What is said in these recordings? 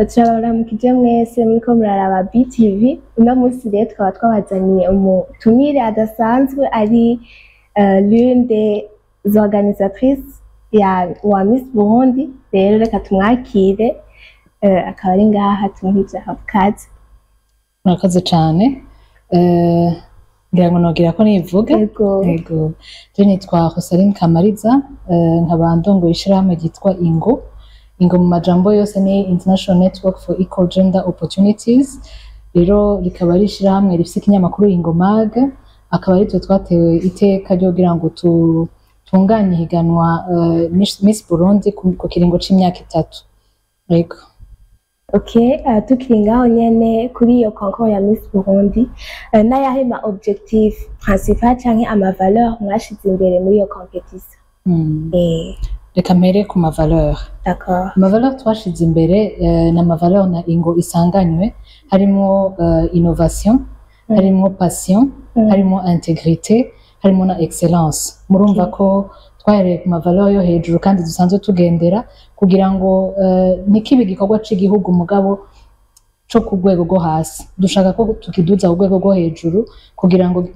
Turabaramukije mwese muriko muraraba BTV. Uno munsi rero tukaba twabazaniye umutumire adasanzwe, ari l'une des organisatrices wa Miss Burundi. Rero reka tumwakire, akaba ari ngaha, tumuhe ijambo. Kaze. Murakoze cane. Ngira ngo nogira ko nivuga. Ego. Ego, je nitwa Rosaline Kamariza, nkaba ndongoye ishirahamwe ryitwa Ingo. Ingo mu majambo yose ni International Network for Equal Gender Opportunities. Rero rikaba ari ishirahamwe rifise ikinyamakuru Ingo Mag, akaba ari twe twatewe iteka ryo kugira ngo tunganye ihiganwa Miss Burundi ku kiringo c'imyaka 3. Ego. Okay, tukiri ngaho nyene kuri iyo concours ya Miss Burundi, n'ayahe ma objectif principal canke ama valeur mwashize imbere muri iyo compétition? Reka mpere ku ma valeur. D'accord. Ama valeur twashize imbere ni ama valeur na Ingo isanganywe, harimo innovation, harimo passion, harimo intégrité, harimo na excellence. Murumva ko twahereye ku ma valeur yo hejuru kandi dusanzwe tugendera, kugira ngo ntikibe igikorwa c'igihugu mugabo co ku rwego rwo hasi. Dushaka ko tukiduza ku rwego rwo hejuru kugira ngo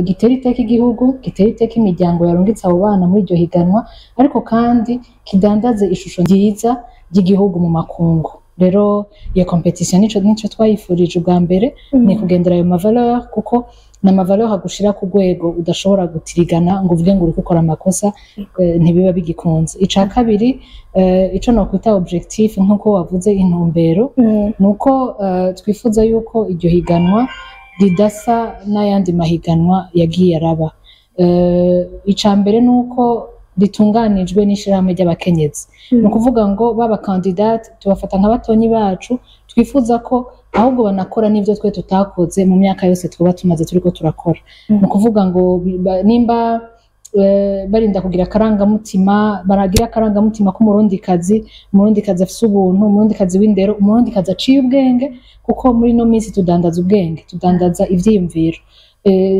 gitere iteka igihugu, gitere iteka imiryango yarungitse abo bana muri iryo higanwa, ariko kandi kidandaze ishusho nziza ry'igihugu mu makungu. Rero iyo compétition nico twayifurije ubwa mbere, ni kugendera ayo ma valeur, kuko ni ama valeur agushira ku rwego udashobora gutirigana ngo uvuge ngo uriko ukora amakosa, ntibiba bigikunze. Ica kabiri, ico nokwita objectif, nk'uko wavuze intumbero, nuko twifuza yuko iryo higanwa ridasa n'ayandi mahiganwa yagiye araba. Ica mbere ni uko ritunganijwe n'ishirahamwe ry'abakenyezi. Ni ukuvuga ngo baba candidate tubafata nka batonyi bacu, twifuza ko ahubwo banakora n'ivyo twe tutakoze mu myaka yose twaba tumaze turiko turakora. Ni ukuvuga ngo nimba barinda kugira akarangamutima, baragira akarangamutima k'Umurundikazi, Umurundikazi afise ubuntu, Umurundikazi w'indero, Umurundikazi aciye ubwenge, kuko muri ino minsi tudandaza ubwenge, tudandaza ivyiyumviro.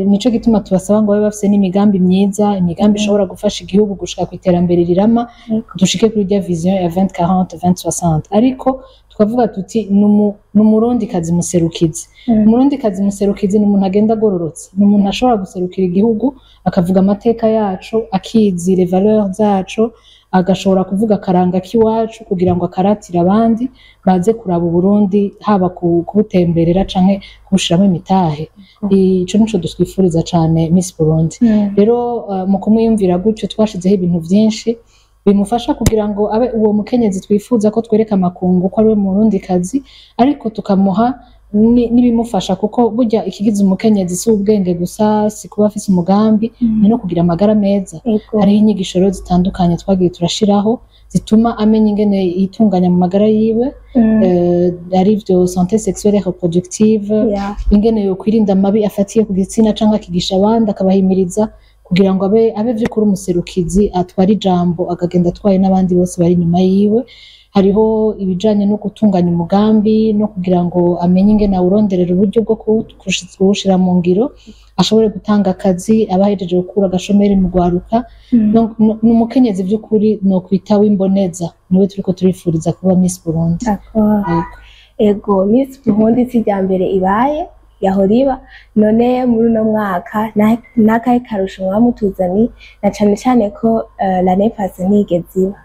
Nico gituma tubasaba ngo babe bafise n'imigambi myiza, imigambi ishobora gufasha igihugu gushika ku iterambere rirama, dushike kuri rya vision ya 2040 2060. Ariko tukavuga tuti ni Umurundikazi muserukizi. Umurundikazi muserukizi ni umuntu agenda agororotse, ni umuntu ashobora guserukira igihugu, akavuga amateka yacu, akizi les valeurs zacu, agashobora kuvuga akaranga k'iwacu kugira ngo akaratire abandi baze kuraba Uburundi, haba kubutemberera canke kubushiramo imitahe. Ico nico dutwifuriza cane Miss Burundi. Rero mu kumwiyumvira gutyo, twashizeho ibintu vyinshi bimufasha kugira ngo abe uwo mukenyezi twifuza ko twereka amakungu ko ari we Murundikazi, ariko tukamuha n'ibimufasha, kuko burya ikigize umukenyezi si ubwenge gusa, si kuba afise umugambi, ni no kugira amagara meza. Hariho inyigisho rero zitandukanye twagiye turashiraho zituma amenya ingene yitunganya mu magara yiwe, arivyo santé sexuelle et reproductive, ingene yokwirinda amabi afatiye ku gitsina, canke akigisha abandi, akabahimiriza kugira ngo abe vy'ukuri umuserukizi atwara ijambo, akagenda atwaye n'abandi bose bari inyuma yiwe. Hariho ibijanye no gutunganya umugambi no kugira ngo amenye ingene awuronderera uburyo bwo kuwushira mu ngiro, ashobore gutanga akazi, aba ahejeje gukura agashomeri mu rwaruka. Ni umukenyezi vy'ukuri nokwita w'imboneza, niwe turiko turifuriza kuba Miss Burundi. D'accord. Yego. Ego, Miss Burundi si irya mbere ibaye, yahora iba. None muri uno mwaka n'akahe karusho mwamutuzaniye, na cane cane ko l'année passée ntiyigeze iba?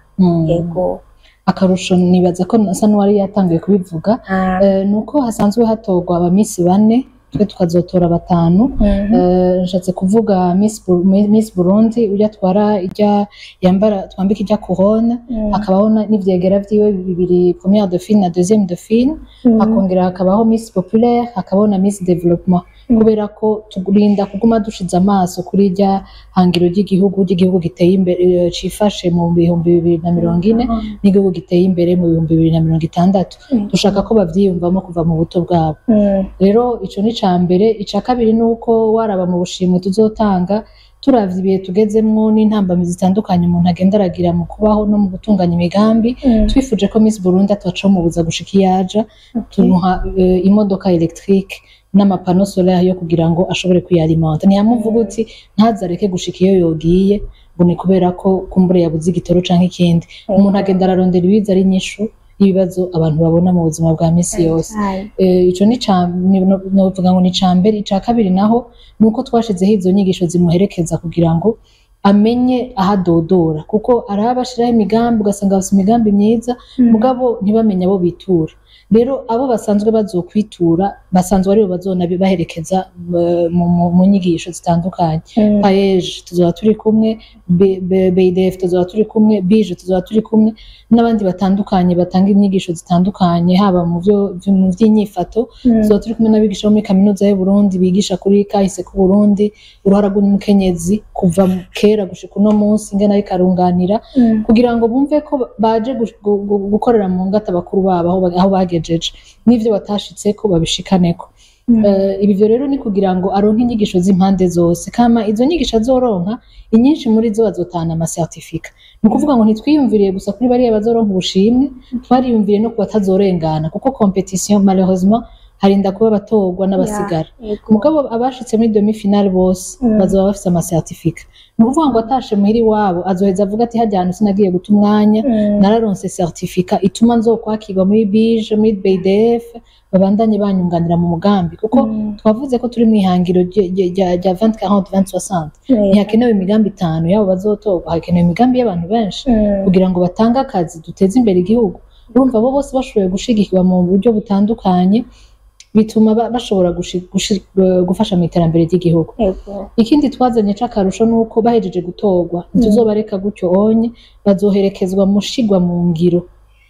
Ego. Akarusho, nibaza ko nasa n'uwari yatanguye kubivuga, nuko hasanzwe hatorwa aba miss bane, twe tukazotora batanu. Nshatse kuvuga Miss Burundi ujya atwara ijya yambara, twambika ijya couronne, hakabaho n'ivyegera vyiwe bibiri, première dauphine na deuxième dauphine, hakongera hakabaho Miss Populaire, hakabaho na Miss Développement, kubera ko turinda kuguma dushize amaso kuri rya hangiro ry'igihugu giteye imbere, cifashe mu 2040, n'igihugu giteye imbere mu 2060. Dushaka ko bavyiyumvamo kuva mu buto bwabo. Rero ico ni ica mbere. Ica kabiri ni uko waraba mu bushimwe tuzotanga, turavye ibihe tugezemwo n'intambamyi zitandukanye umuntu agenda aragira mu kubaho no mu gutunganya imigambi, twifuje ko Miss Burundi atacomubuza gushika iyo aja, tumuha imodoka électrique n'ama panneaux solaire yo kugira ngo ashobore kuyalimenta. Ntiyamuvuga uti ntazareke gushika iyo yogiye ngo ni kubera ko kumbure yabuze igitoro canke ikindi. Umuntu agenda ararondera ibiza ari inyishu. y'ibibazo abantu babona mu buzima bwa misi yose. Ico ni ca novuga ngo ni ca mbere. Ica kabiri naho ni uko twashizeho izo nyigisho zimuherekeza kugira ngo amenye aho adodora, kuko araba ashiraho imigambi, ugasanga bafise imigambi myiza, mugabo ntibamenye abo bitura. Rero abo basanzwe bazokwitura basanzwe aribo bazona baherekeza mu nyigisho zitandukanye. PAEEJ tuzoba turi kumwe, BIDF tuzoba turi kumwe, BIJE tuzoba turi kumwe, n'abandi batandukanye batanga inyigisho zitandukanye, haba mu vy'inyifato. Tuzoba turi kumwe n'abigisha bo muri Kaminuza y'u Burundi bigisha kuri kahise k'u Burundi, uruhara rw'umukenyezi kuva kera gushika uno munsi, ingene ariko arunganira, kugira ngo bumve ko baje gukorera mu ngata bakuru babo aho bagejeje, n'ivyo batashitseko babishikaneko. Ibi vyo rero ni kugira ngo aronke inyigisho z'impande zose. Kama izo nyigisho azoronka, inyinshi muri zo bazotahana ama certificat. Ni ukuvuga ngo ntitwiyumviriye gusa kuri bariya bazoronka ubushimwe, twariyumviriye no ku batazorengana, kuko compétition malheureusement harinda kuba abatorwa n'abasigara. Mugabo abashitse muri demi finale bose bazoba bafise ama certificat. Ni ukuvuga ngo atashe muhira iwabo azoheza avuga ati: "Harya hantu sinagiye guta umwanya, nararonse certificat ituma nzokwakirwa muri BIJE, muri BDF, babandanye banyunganira mu mugambi." Kuko twavuze ko turi mu ihangiro rya 2040 2060, ntihakenewe imigambi itanu yabo bazotorwa, hakenewe imigambi y'abantu benshi kugira ngo batange akazi, duteze imbere igihugu. Urumva abo bose bashoboye gushigikirwa mu buryo butandukanye, bituma bashobora gufasha mu iterambere ry'igihugu. Ikindi twazanye c'akarusho ni uko bahejeje gutorwa, ntituzobareka gutyo onye, bazoherekezwa mushigwa mu ngiro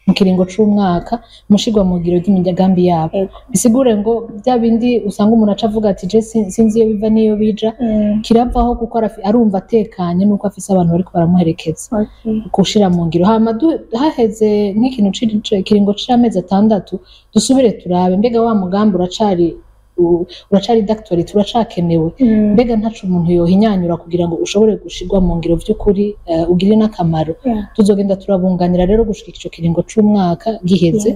mu kiringo c'umwaka, mushigwa mu ngiro ry'imigambi yabo. Bisigure ngo bya bindi usanga umuntu aca avuga ati: "Je sinzi iyo biva n'iyo bija", kiravaho, kuko arumva atekanye nuko afise abantu bariko baramuherekeza gushira mu ngiro. Hama haheze nk'ikintu kiringo c'amezi 6, dusubire turabe: mbega wa mugambi uracari d'actualité, uracakenewe? Mbega ntaco umuntu yohinyanyura kugira ngo ushobore gushirwa mu ngiro vy'ukuri, ugire n'akamaro? Tuzogenda turabunganira rero gushika ico kiringo c'umwaka giheze.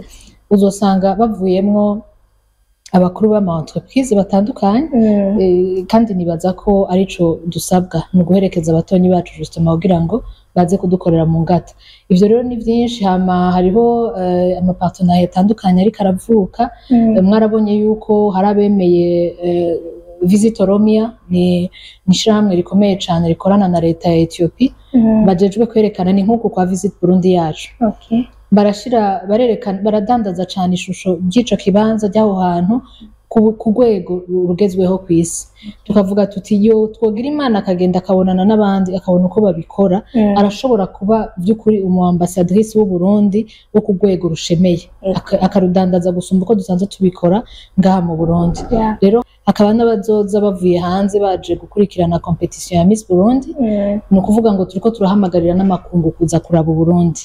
Uzosanga bavuyemwo abakuru b'ama entreprise batandukanye. Kandi nibaza ko arico dusabwa, ni uguherekeza abatonyi bacu justement kugira ngo baze kudukorera mu ngata. Ivyo rero ni vyinshi. Hama hariho ama partenariat atandukanye ariko aravuka. Mwarabonye yuko hari abemeye Visit Oromia, ni ishirahamwe rikomeye cane rikorana na leta ya Ethiopie, bajejwe kwerekana, ni nk'uku kwa Visit Burundi yacu. Barashira, barerekana, baradandaza cane ishusho ry'ico kibanza, ry'aho hantu ku rwego rugezweho kw'isi. Tukavuga tuti: yo twogira Imana akagenda akabonana n'abandi, akabona uko babikora, arashobora kuba by'ukuri umu ambassadrice w'u Burundi wo ku rwego rushemeye, akarudandaza gusumba uko dusanzwe tubikora ngaha mu Burundi. Rero hakaba n'abazoza bavuye hanze baje gukurikirana compétition ya Miss Burundi. Ni ukuvuga ngo turiko turahamagarira n'amakungu kuza kuraba Uburundi.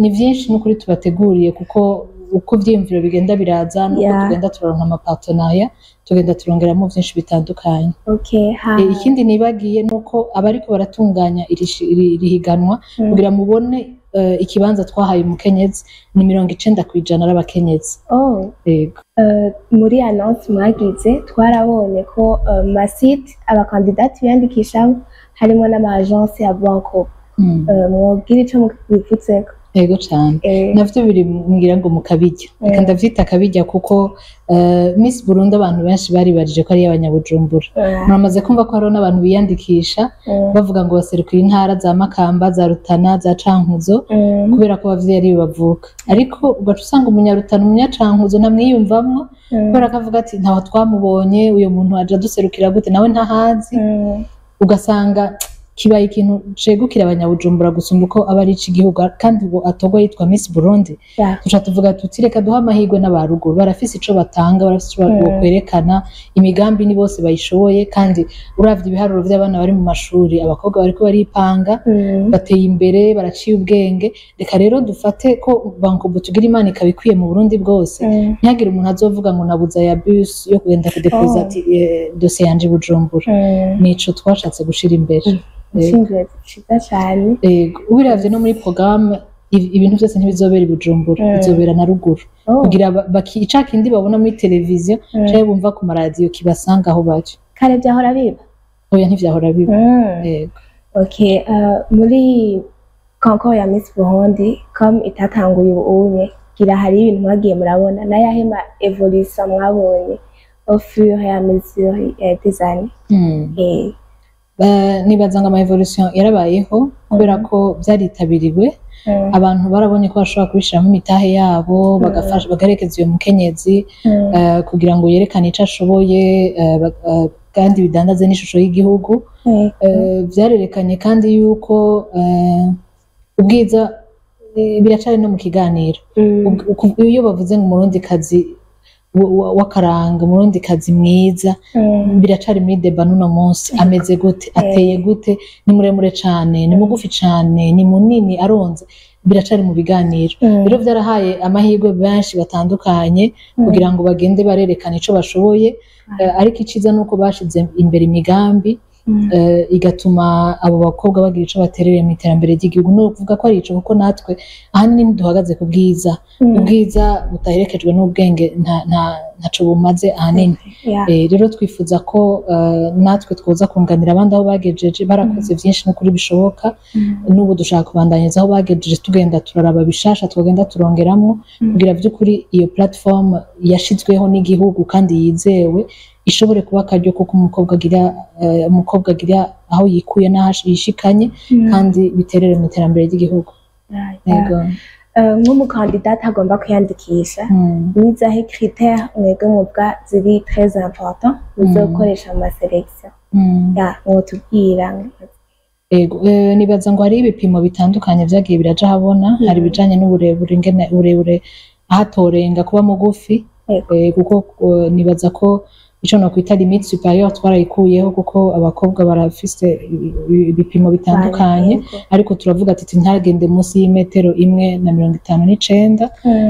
Ni vyinshi n'ukuri tubateguriye, kuko uko ivyiyumviro bigenda biraza nuko tugenda turaronka ama partenariat, tugenda turongeramo vyinshi bitandukanye. Okay. Ikindi nibagiye nuko abariko baratunganya iri higanwa, kugira mubone ikibanza twahaye umukenyezi, ni 90% ari abakenyezi. Yego. Muri annonce mwagize, twarabonye ko ma site aba candidats biyandikishamo harimo n'ama agence ya Banco. Mwogira ico mubivuzeko? Yego cane. Navyo biri ngira ngo mukabijya, reka ndavyita akabijya, kuko Miss Burundi abantu benshi baribajije ko ari iy'abanyabujumbura. Muramaze kumva ko hariho n'abantu biyandikisha bavuga ngo baserukira intara za Makamba, za Rutana, za Cankuzo, kubera ko abavyeyi ariyo bavuka, ariko ugaca usanga umunyarutana, umunyacankuzo ntamwiyumvamwo, kubera ko avuga ati: "Ntaho twamubonye, uyo muntu aje aduserukira gute? Nawe ntahazi." Ugasanga kibaye ikintu cegukira abanyabujumbura gusumba uko aba ari ic'igihugu, kandi ubu atorwa yitwa Miss Burundi. Tuca tuvuga tuti: reka duhe amahirwe n'abaruguru, barafise ico batanga, barafise ico bokwerekana. Imigambi ni bose bayishoboye, kandi uravye ibiharuro vy'abana bari mu mashuri, abakobwa bariko baripanga, bateye imbere, baraciye ubwenge. Reka rero dufate ko Bancobu tugira Imana ikaba ikwiye mu Burundi bwose, ntihagire umuntu azovuga ngo nabuza ya bus yo kugenda kudepoza ati dosiye yanje i Bujumbura. Nico twashatse gushira imbere. Ishingiro ciza cane. Yego, ubiravye no muri programme, ibintu byose ntibizobera i Bujumbura, bizobera na ruguru, kugira ica kindi babona muri televiziyo canke bumva ku maradiyo kibasanga aho bari. Kare vyahora biba? Oya, ntivyahora biba. Yego. Okay, muri Concours ya Miss Burundi comme itatanguye ubu unye, gira hari ibintu mwagiye murabona, n'ayahe ma évolution mwabonye au fur et à mesure des années? Nibaza ngo ama évolution yarabayeho kubera ko byaritabiriwe. Abantu barabonye ko bashobora kubishiramo imitahe yabo, bagafasha, bagaherekeza uyo mukenyezi kugira ngo yerekane ico ashoboye, kandi bidandaze n'ishusho y'igihugu. Vyarerekanye kandi yuko ubwiza biracari no mu kiganiro. Iyo bavuze ngo umurundikazi w'akaranga, umurundikazi mwiza, biracari muri débat n'uno munsi: ameze gute, ateye gute, ni muremure cane, ni mugufi cane, ni munini, aronze? Biracari mu biganiro. Rero vyarahaye amahirwe benshi batandukanye kugira ngo bagende barerekana ico bashoboye. Ariko iciza nuko bashize imbere imigambi, igatuma abo bakobwa bagira ico baterereye mu iterambere ry'igihugu. Ni ukuvuga ko ari ico, kuko natwe ahanini ntiduhagaze ku bwiza. Ubwiza butaherekejwe n'ubwenge ntaco bumaze ahanini. Rero twifuza ko natwe twoza kunganira abandi aho bagejeje. Barakoze vyinshi n'ukuri bishoboka. N'ubu dushaka kubandanyiriza aho bagejeje, tugenda turaraba bishasha twogenda turongeramwo, kugira vy'ukuri iyo platform yashizweho n'igihugu kandi yizewe ishobore kuba akaryo kuko umukobwa agira aho yikuye n'aho yishikanye, kandi biterere mu iterambere ry'igihugu. Yego. Nk'umukandidate agomba kwiyandikisha, nizahe critères mwebwe muvuga ziri très important muzokoresha mu ma sélection? Ya, mwotubwira? Ego, nibaza ngo hari ibipimo bitandukanye vyagiye biraja habona. Hari ibijanye n'uburebure, ingene uburebure ahatorenga kuba mugufi. Kuko nibaza ko ico nokwita limite supérieure twarayikuyeho, kuko abakobwa barafise ibipimo bitandukanye. Ariko turavuga ati ntagende munsi y'imetero 1,59.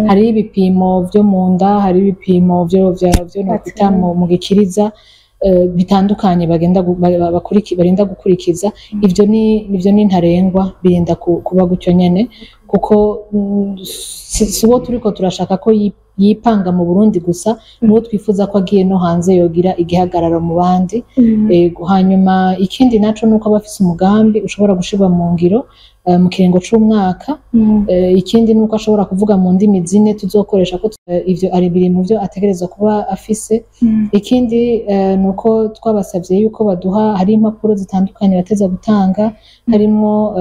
Hariho ibipimo vyo mu nda, hari ibipimo vyo nokwita mu gikiriza, bitandukanye bagenda barinda gukurikiza. Ivyo ni ntarengwa, birinda kuba gutyo nyene, kuko si uwo turiko turashaka ko yipanga mu Burundi gusa, n'uwo twifuza ko agiye no hanze yogira igihagararo mu bandi. Ego, hanyuma ikindi naco nuko aba afise umugambi ushobora gushirwa mu ngiro mu kiringo c'umwaka. Ikindi nuko ashobora kuvuga mu ndimi zine tuzokoresha, ko ivyo ari biri mu vyo ategerezwa kuba afise. Ikindi nuko twabasavye yuko baduha, hari impapuro zitandukanye bateza gutanga, harimwo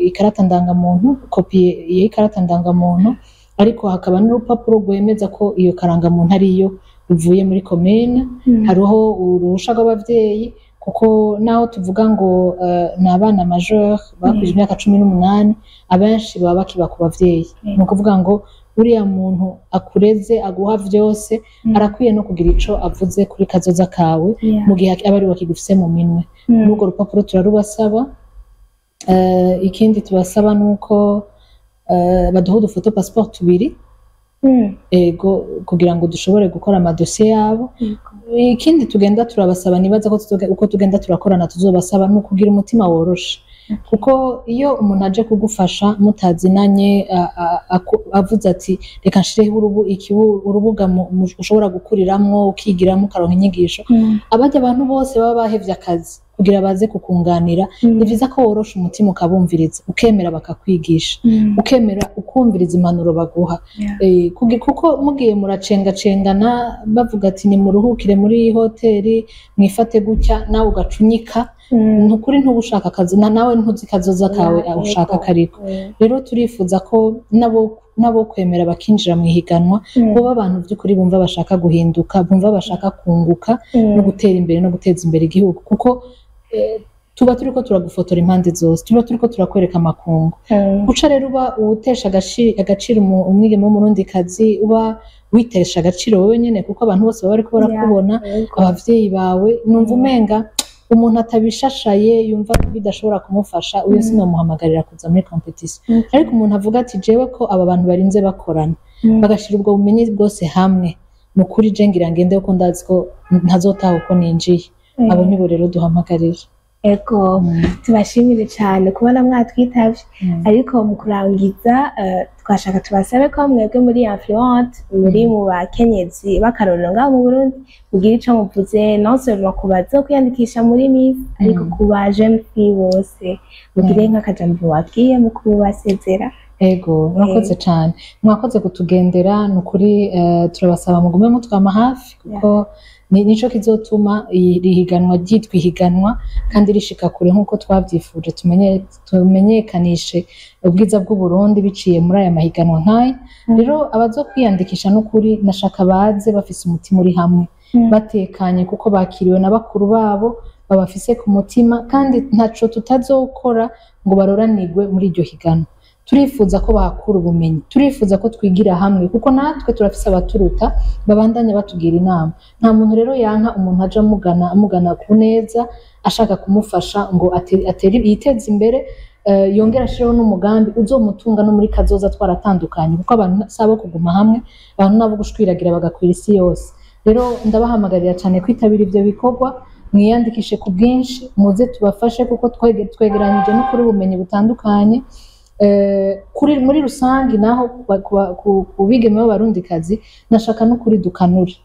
ikarata ndangamuntu, kopi y'ikarata ndangamuntu, ariko hakaba n'urupapuro rwemeza ko iyo karangamuntu ariyo ruvuye muri komine. Hariho uruhusha rw'abavyeyi, kuko naho tuvuga ngo ni abana majeur bakwije imyaka 18, abenshi baba bakiba ku bavyeyi. Ni ukuvuga ngo uriya muntu akureze, aguha vyose, arakwiye no kugira ico avuze kuri kazoza kawe mu gihe aba ari we akigufise mu minwe. N'urwo rupapuro turarubasaba. Ikindi tubasaba nuko baduha udufoto passeport tubiri. Ego, kugira ngo dushobore gukora amadosiye yabo. Ikindi tugenda turabasaba, nibaza ko uko tugenda turakorana tuzobasaba, ni ukugira umutima woroshe, kuko iyo umuntu aje kugufasha mutazinanye, avuze ati reka nshireho urubuga ushobora gukuriramwo, ukigiramo, ukaronka inyigisho, abajya abantu bose baba bahevye akazi kugira baze kukunganira, ni vyiza ko worosha umutima ukabumviriza, ukemera bakakwigisha, ukemera ukumviriza impanuro baguha. Kuko mugiye muracengacengana, bavuga ati nimuruhukire muri hoteli, mwifate gutya, nawe ugacunyika, ntukuri ntuba ushaka akazi, nawe ntuzi kazoza kawe ushaka kariko. Rero turifuza ko nabo kwemera bakinjira mu ihiganwa boba abantu by'ukuri bumva bashaka guhinduka, bumva bashaka kunguka no gutera imbere no guteza imbere igihugu, kuko tuba turiko turagufotora impande zose, tuba turiko turakwereka amakungu. Guca rero uba utesha agaciro umwigeme w'umurundikazi, uba witesha agaciro wowe nyene, kuko abantu bose baba bariko barakubona, abavyeyi bawe. Numva umenga umuntu atabishashaye, yumva bidashobora kumufasha, uyo sinomuhamagarira kuza muri compétition. Ariko umuntu avuga ati jewe ko aba bantu barinze bakorana, bagashira ubwo bumenyi bwose hamwe, ni ukuri je ngira ngende, kuko ndazi ko ntazotaha uko ninjiye. Abo nibo rero duhamagarira. Ego, tubashimire cyane kubona mwatwitavye. Ariko mu kurangiza, twashaka tubasabe ko mwebwe muri influente, muri mu bakenyezi b'akarorero ngaho mu Burundi, mugire ico muvuze non seulement ku bazokwiyandikisha muri Miss, ariko ku ba jeune fille bose, mugire nk'akajambo mubabwiye mu kubasezera. Ego, mwakoze cyane, mwakoze kutugendera. Ni ukuri, turabasaba mugume mutwama hafi, kuko nico kizotuma iri higanwa ryitwa ihiganwa kandi rishika kure nk'uko twavyifuje, tumenyekanishe ubwiza bw'Uburundi biciye muri aya mahiganwa nk'aya. Rero abazokwiyandikisha, n'ukuri nashaka baze bafise umutima uri hamwe, batekanye, kuko bakiriwe na bakuru babo babafise ku mutima, kandi ntaco tutazokora ngo baroranirwe muri iryo higanwa. Turifuza ko bahakura ubumenyi, turifuza ko twigira hamwe, kuko natwe turafise abaturuta babandanya batugira inama. Nta muntu rero yanka umuntu aja amugana ku neza, ashaka kumufasha ngo yiteze imbere, yongere ashireho n'umugambi uzomutunga no muri kazoza twaratandukanye, kuko abantu si abo kuguma hamwe, abantu nabo gushwiragira bagakwira isi yose. Rero ndabahamagarira cyane kwitabira ivyo bikorwa, mwiyandikishe ku bwinshi, muze tubafashe, kuko twegeranyije no kuri ubumenyi butandukanye. Kuri muri rusange naho ku bigeme b'Abarundikazi, nashaka no kuri dukanure,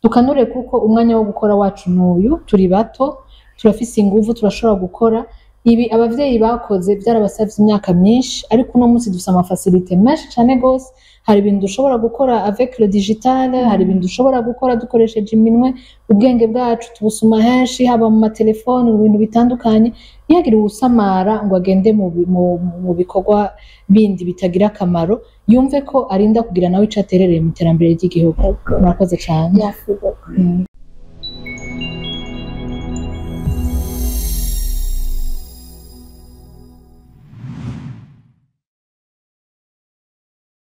dukanure, kuko umwanya wo gukora wacu n'uyu. Turi bato, turafise inguvu, turashobora gukora. Ibi abavyeyi bakoze byarabasavye imyaka myinshi, ariko uno munsi dufise ama facilités menshi cane gose. Hari ibintu dushobora gukora avec le digital, hari ibintu dushobora gukora dukoresheje iminwe. Ubwenge bwacu tubusuma henshi, haba mu matelefone, mu bintu bitandukanye. Ntihagire uwusamara ngo agende mu bikorwa bindi bitagira akamaro, yumve ko arinda kugira nawe ico aterereye mu iterambere ry'igihugu. Ego. Murakoze cane. Merci beaucoup.